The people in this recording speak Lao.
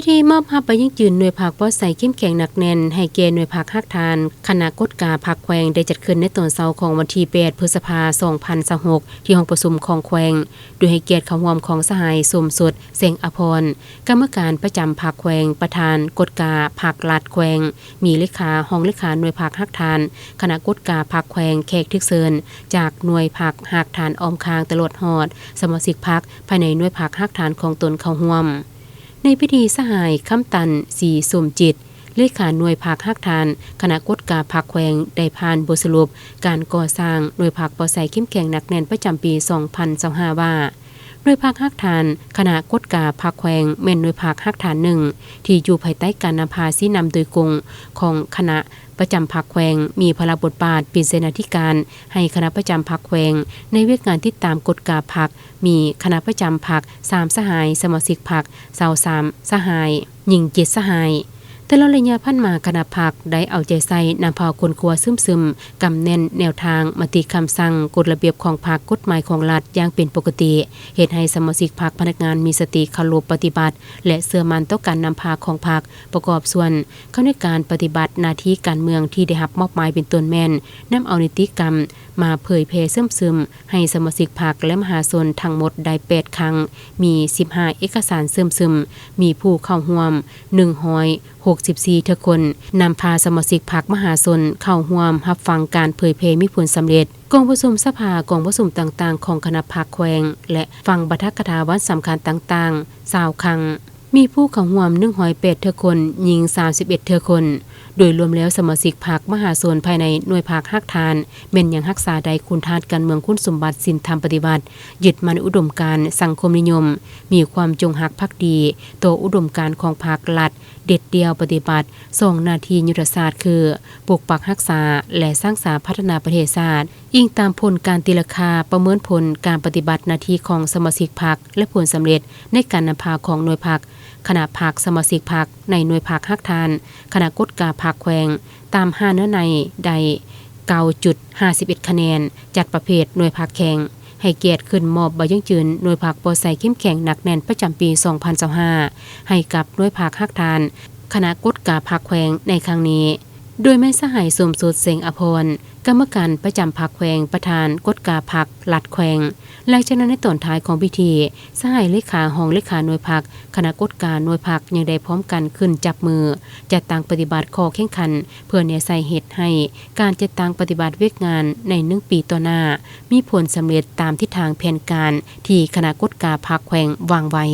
ພິທີມອບຮັບໃບຢັ້ງຢືນໜ່ວຍພັກປອດໃສເຂັ້ມແຂງໜັກແໜ້ນໃຫ້ແກ່ໜ່ວຍພັກຮາກຖານຄະນະກົດກາພັກແຂວງ ໄດ້ຈັດຂຶ້ນໃນຕອນເຊົ້າຂອງວັນທີແປດ ພຶດສະພາ ສອງພັນຊາວຫົກ ທີ່ຫ້ອງປະຊຸມຂອງແຂວງ ໂດຍໃຫ້ກຽດເຂົ້າຮ່ວມຂອງສະຫາຍ ສົມສົດ ແສງອາພອນ ກຳມະການປະຈຳພັກແຂວງ, ປະທານກົດກາພັກລັດແຂວງ, ມີເລຂາ, ຮອງເລຂາໜ່ວຍພັກຮາກຖານຄະນະກົດກາພັກແຂວງ, ແຂກຖືກເຊີນຈາກໜ່ວຍພັກຮາກຖານອ້ອມຂ້າງ ຕະຫຼອດຮອດສະມາຊິກພັກພາຍໃນໜ່ວຍພັກຮາກຖານຂອງຕົນເຂົ້າຮ່ວມ. ໃນພິທີ ສະຫາຍ ຄຳຕັນ ສີສົມຈິດ ເລຂາໜ່ວຍພັກຮາກຖານຄະນະກົດກາພັກແຂວງ ໄດ້ຜ່ານບົດສະຫຼຸບການກໍ່ສ້າງໜ່ວຍພັກປອດໃສເຂັ້ມແຂງໜັກແໜ້ນປະຈຳປີສອງພັນຊາວຫ້າ ວ່າ ໜ່ວຍພັກຮາກຖານຄະນະກົດກາພັກແຂວງ ແມ່ນໜ່ວຍພັກຮາກຖານໜຶ່ງ ທີ່ຢູ່ພາຍໃຕ້ການນຳພາຊີ້ນຳໂດຍກົງຂອງຄະນະປະຈຳພັກແຂວງ, ມີພາລະບົດບາດເປັນເສນາທິການໃຫ້ຄະນະປະຈຳພັກແຂວງ ໃນວຽກງານຕິດຕາມກົດກາພັກ, ມີຄະນະປະຈຳພັກສາມສະຫາຍ, ສະມາຊິກພັກຊາວສາມສະຫາຍ, ຍິງເຈັດສະຫາຍ. ຕະຫຼອດໄລຍະຜ່ານມາ, ຄະນະພັກໄດ້ເອົາໃຈໃສ່ນຳພາຄົ້ນຄວ້າຊຶມຊຶມ, ກຳແໜ້ນແນວທາງ, ມະຕິຄຳສັ່ງ, ກົດລະບຽບຂອງພັກ, ກົດໝາຍຂອງລັດຢ່າງເປັນປົກກະຕິ, ເຮັດໃຫ້ສະມາຊິກພັກ, ພະນັກງານມີສະຕິເຄົາລົບປະຕິບັດ ແລະ ເຊື່ອໝັ້ນຕໍ່ການນຳພາຂອງພັກ, ປະກອບສ່ວນເຂົ້າໃນການປະຕິບັດໜ້າທີ່ການເມືອງທີ່ໄດ້ຮັບມອບໝາຍ, ເປັນຕົ້ນແມ່ນນຳເອົານິຕິກຳມາເຜີຍແຜ່ເຊື່ອມຊຶມ ໃຫ້ສະມາຊິກພັກ ແລະ ມະຫາຊົນທັງໝົດໄດ້ແປດຄັ້ງ, ມີສິບຫ້າເອກະສານເຊື່ອມຊຶມ, ມີຜູ້ເຂົ້າຮ່ວມໜຶ່ງຮ້ອຍຫົກສິບສີ່ເທື່ອຄົນ, ນຳພາສະມາຊິກພັກ ມະຫາຊົນເຂົ້າຮ່ວມຮັບຟັງການເຜີຍແຜ່ມີຜົນສຳເລັດ. ກອງປະຊຸມສະພາ, ກອງປະຊຸມຕ່າງໆຂອງຄະນະພັກແຂວງ ແລະ ຟັງປາຖະກະຖາວັນສຳຄັນຕ່າງໆຊາວຄັ້ງ. ມີຜູ້ເຂົ້າຮ່ວມໜຶ່ງຮ້ອຍແປດເທື່ອຄົນ, ຍິງສາມສິບເອັດເທື່ອຄົນ. ໂດຍລວມແລ້ວ, ສະມາຊິກພັກມະຫາຊົນພາຍໃນໜ່ວຍພັກຮາກຖານ ແມ່ນຍັງຮັກສາໄດ້ຄຸນທາດການເມືອງ, ຄຸນສົມບັດສິນທຳປະຕິວັດ, ຍຶດໝັ້ນອຸດົມການສັງຄົມນິຍົມ, ມີຄວາມຈົງຮັກພັກດີຕໍ່ອຸດົມການຂອງພັກລັດ, ເດັດດ່ຽວປະຕິບັດສອງໜ້າທີ່ຍຸດທະສາດ ຄື ປົກປັກຮັກສາ ແລະ ສ້າງສາພັດທະນາປະເທດຊາດ. ອີງຕາມຜົນການຕີລາຄາປະເມີນຜົນການປະຕິບັດໜ້າທີ່ຂອງສະມາຊິກພັກ ແລະ ຜົນສຳເລັດໃນການນຳພາຂອງໜ່ວຍພັກ, ຄະນະພັກ, ສະມາຊິກພັກໃນໜ່ວຍພັກຮາກຖານຄະນະກົດກາພັກແຂວງ ຕາມຫ້າເນື້ອໃນໄດ້ເກົ້າຈຸດຫ້າສິບເອັດຄະແນນ, ຈັດປະເພດໜ່ວຍພັກແຂງ, ໃຫ້ກຽດຂຶ້ນມອບໃບຢັ້ງຢືນໜ່ວຍພັກປອດໃສເຂັ້ມແຂງໜັກແໜ້ນປະຈຳປີສອງພັນຊາວຫ້າ ໃຫ້ກັບໜ່ວຍພັກຮາກຖານຄະນະກົດກາພັກແຂວງໃນຄັ້ງນີ້. ໂດຍແມ່ນສະຫາຍ ສົມສົດ ແສງອາພອນ ກຳມະການປະຈຳພັກແຂວງ, ປະທານກົດກາພັກລັດແຂວງ. ຫຼັງຈາກນັ້ນ, ໃນຕອນທ້າຍຂອງພິທີ, ສະຫາຍເລຂາ, ຮອງເລຂາໜ່ວຍພັກ, ຄະນະກົດກາໜ່ວຍພັກ ຍັງໄດ້ພ້ອມກັນຂຶ້ນຈັບມືຈັດຕັ້ງປະຕິບັດຂໍ້ແຂ່ງຂັນ ເພື່ອແນໃສ່ເຮັດໃຫ້ການຈັດຕັ້ງປະຕິບັດວຽກງານໃນໜຶ່ງປີຕໍ່ໜ້າ ມີຜົນສຳເລັດຕາມທິດທາງແຜນການທີ່ຄະນະກົດກາພັກແຂວງວາງໄວ້.